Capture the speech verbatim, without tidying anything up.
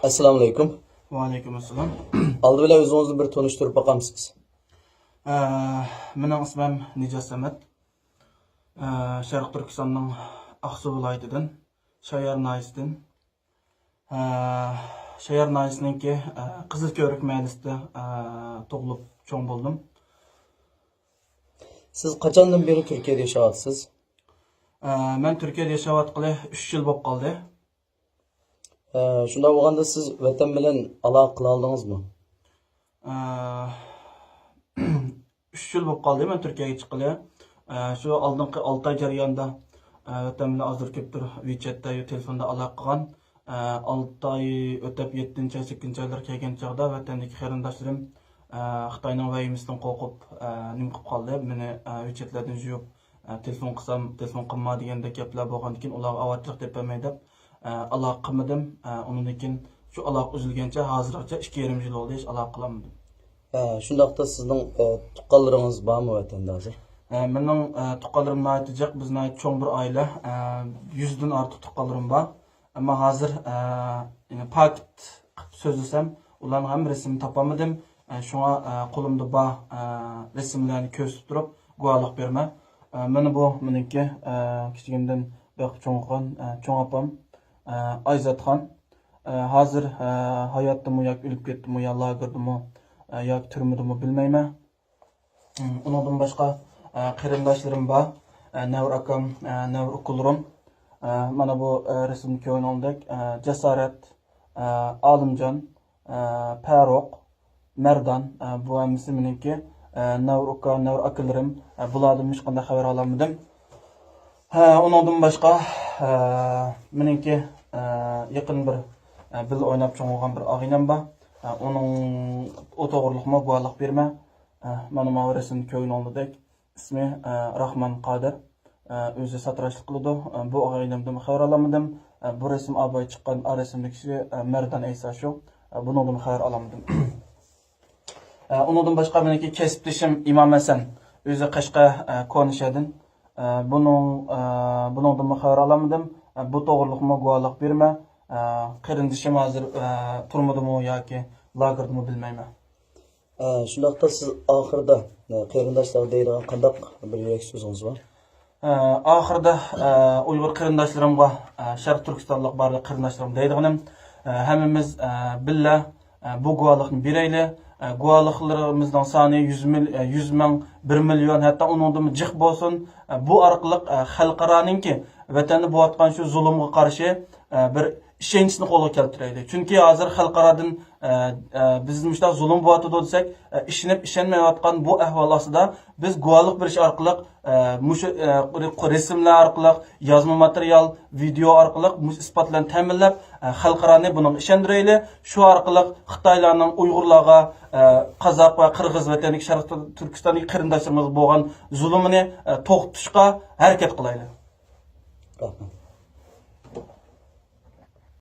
ئەسسالامۇئەلەيكۇم. ۋەئەلەيكۇم ئەسسالام. ئالدى بىلەن ئۆزىڭىزنى بىر تونۇشتۇرۇپ باقامسىز؟ ئە، مېنىڭ ئىسمىم نىجات سەمەت. ئە، شەرقىي تۈركىستاننىڭ ئاقسۇ ۋىلايىتىدىن، شايار ناھىيىسىدىن. ئە، شايار ناھىيىسىنىڭكى، ئە، قىزىل كۆۋرۈك مەھەللىسىدە، ئە، تۇغۇلۇپ چوڭ بولدۇم. سىز قاچاندىن بېرى تۈركىيەدە ياشاۋاتىسىز؟ ئە، مەن تۈركىيەدە ياشاۋاتقىلى ئۈچ يىل بولۇپ قالدى. ئە، شۇنداق بولغاندا سىز ۋەتەن بىلەن ئالاقە قىلالدىڭىزمۇ؟ ئە، ئۈچ يىل بولۇپ قالدى مەن تۈركىيەگە چىققىلى. ئە، شۇ ئالدىنقى ئالتە ئاي جەريانىدا، ئە، ۋەتەن بىلەن ئازدۇر كۆپتۇر ۋىچەتتە يا تېلېفوندا ئالاقە قىلغان. ئە، ئالتە ئاي ئۆتۈپ، يەتتىنچى ئاي، سەككىزىنچى ئايلار كەلگەن چاغدا ۋەتەندىكى قېرىنداشلىرىم، ئە، خىتاينىڭ ۋەھىمىسىدىن قورقۇپ، ئە، نېمە قىلىپ قالدى، مېنى، ئە، ۋىچەتلەردىن يۇيۇپ، ئە، تېلېفون قىلسام، تېلېفون قىلما دېگەندەك گەپلەر بولغاندىكىن، ئۇلارغا ئاۋارىچىلىق دەپ بەرمەي دەپ، ئە، ئالاقە قىلمىدىم. ئە، ئۇنىڭدىن كېيىن شۇ ئالاقە ئۈزۈلگەنچە ھازىرغىچە ئىككى يېرىم يىل بولدى، ھېچ ئالاقە قىلالمىدىم. ئە، شۇنداقتا سىزنىڭ، ئە، تۇغقانلىرىڭىز بارمۇ ۋەتەندە ھازىر؟ ئە، مېنىڭ، ئە، تۇغقانلىرىم ناھايىتى جىق، بىز ناھايىتى چوڭ بىر ئائىلە. ئە، يۈزدىن ئارتۇق تۇغقانلىرىم بار. ئەمما ھازىر، ئە، يەنى پاكىت قىلىپ سۆزلىسەم، ئۇلارنىڭ ھەممە رەسىمىنى تاپالمىدىم. ئە، شۇڭا، ئە، قولۇمدا بار، ئە، رەسىملەرنى كۆرسىتىپ تۇرۇپ گۇۋاھلىق بېرىمەن. ئە، مانا بۇ مېنىڭكى، ئە، كىچىكىمدىن بېقىپ چوڭ قىلغان، ئە، چوڭ ئاپام، ئە، ئايزاتخان. ئە، ھازىر، ئە، ھاياتتىمۇ ياكى ئۆلۈپ كەتتىمۇ يا لاگېردىمۇ، ئە، ياكى تۈرمىدىمۇ بىلمەيمەن. ئۇنىڭدىن باشقا، ئە، قېرىنداشلىرىم بار. ئە، نەۋرە ئاكام، ئە، نەۋرە ئۇكىلىرىم. ئە، مانا بۇ، ئە، رەسىمدە كۆرگىنىڭدەك، ئە، جاسارەت، ئە، ئالىمجان، ئە، پەرۇق، مەردان، ئە، بۇ ھەممىسى مېنىڭكى، ئە، نەۋرە ئۇكا، نەۋرە ئاكىلىرىم. ئە، بۇلاردىن ھېچقانداق خەۋەر ئالالمىدىم. ھە، ئۇنىڭدىن باشقا، ئە، مېنىڭكى، ئە، يېقىن بىر، ئە، بىللە ئويناپ چوڭ بولغان بىر ئاغىنەم بار. ئە، ئۇنىڭ، ئۇ توغرىلىقمۇ گۇۋاھلىق بېرىمەن. ئە، مانا ماۋۇ رەسىمدە كۆرگىنىڭدەك، ئىسمى، ئە، راخمان قادىر. ئە، ئۆزى ساتىراشلىق قىلىدۇ. ئە، بۇ ئاغىنەمدىنمۇ خەۋەر ئالالمىدىم. ئە، بۇ رەسىم ئاباي چىققان، ئا رەسىمدىكىسى، ئە، مەردان ئەيسا شۇ. ئە، بۇنىڭدىنمۇ خەۋەر ئالالمىدىم. ئە، ئۇنىڭدىن باشقا مېنىڭكى كەسىپدىشىم ئىمام ھەسەن، ئۆزى قەشقەر، ئە، كونا شەھەردىن. ئە، بۇنىڭ، ئە، بۇنىڭدىنمۇ خەۋەر ئالالمىدىم. ئە، بۇ توغرىلىقمۇ گۇۋاھلىق بېرىمەن. ئە، قېرىندىشىم ھازىر، ئە، تۈرمىدىمۇ ياكى لاگېردىمۇ بىلمەيمەن. ئە، شۇنداقتا سىز ئاخىرىدا، ئە، قېرىنداشلارغا دەيدىغان قانداق بىر يۈرەك سۆزىڭىز بار؟ ئە، ئاخىرىدا، ئە، ئۇيغۇر قېرىنداشلىرىمغا، ئە، شەرقىي تۈركىستانلىق بارلىق قېرىنداشلىرىمغا دەيدىغىنىم، ئە، ھەممىمىز، ئە، بىللە، ئە، بۇ گۇۋاھلىقنى بېرەيلى. ئە، گۇۋاھلىقلىرىمىزنىڭ سانى يۈز مىل-، ئە، يۈز مىڭ، بىر مىليون، ھەتتا ئۇنىڭدىنمۇ جىق بولسۇن. ئە، بۇ ئارقىلىق، ئە، خەلقئارانىڭكى ۋەتەندە بولۇۋاتقان شۇ زۇلۇمغا قارشى، ئە، بىر ئىشەنچنى قولغا كەلتۈرەيلى. چۈنكى ھازىر خەلقئارادىن، ئە، ئە، بىزدە مۇشۇنداق زۇلۇم بولۇۋاتىدۇ دېسەك، ئە، ئىشىنىپ ئىشەنمەيۋاتقان بۇ ئەھۋال ئاستىدا بىز گۇۋاھلىق بېرىش ئارقىلىق، ئە، مۇشۇ، ئە، رەسىملەر ئارقىلىق، يازما ماتېرىيال، ۋىدېئو ئارقىلىق مۇشۇ ئىسپاتلارنى تەمىنلەپ، ئە، خەلقئارانى بۇنىڭغا ئىشەندۈرەيلى. شۇ ئارقىلىق خىتايلارنىڭ ئۇيغۇرلارغا، ئە، قازاق ۋە قىرغىز ۋەتەندىكى شەرقىي تۈركىستاندىكى قېرىنداشلىرىمىزغا بولغان زۇلۇمىنى، ئە، توختىتىشقا ھەرىكەت قىلايلى. رەھمەت.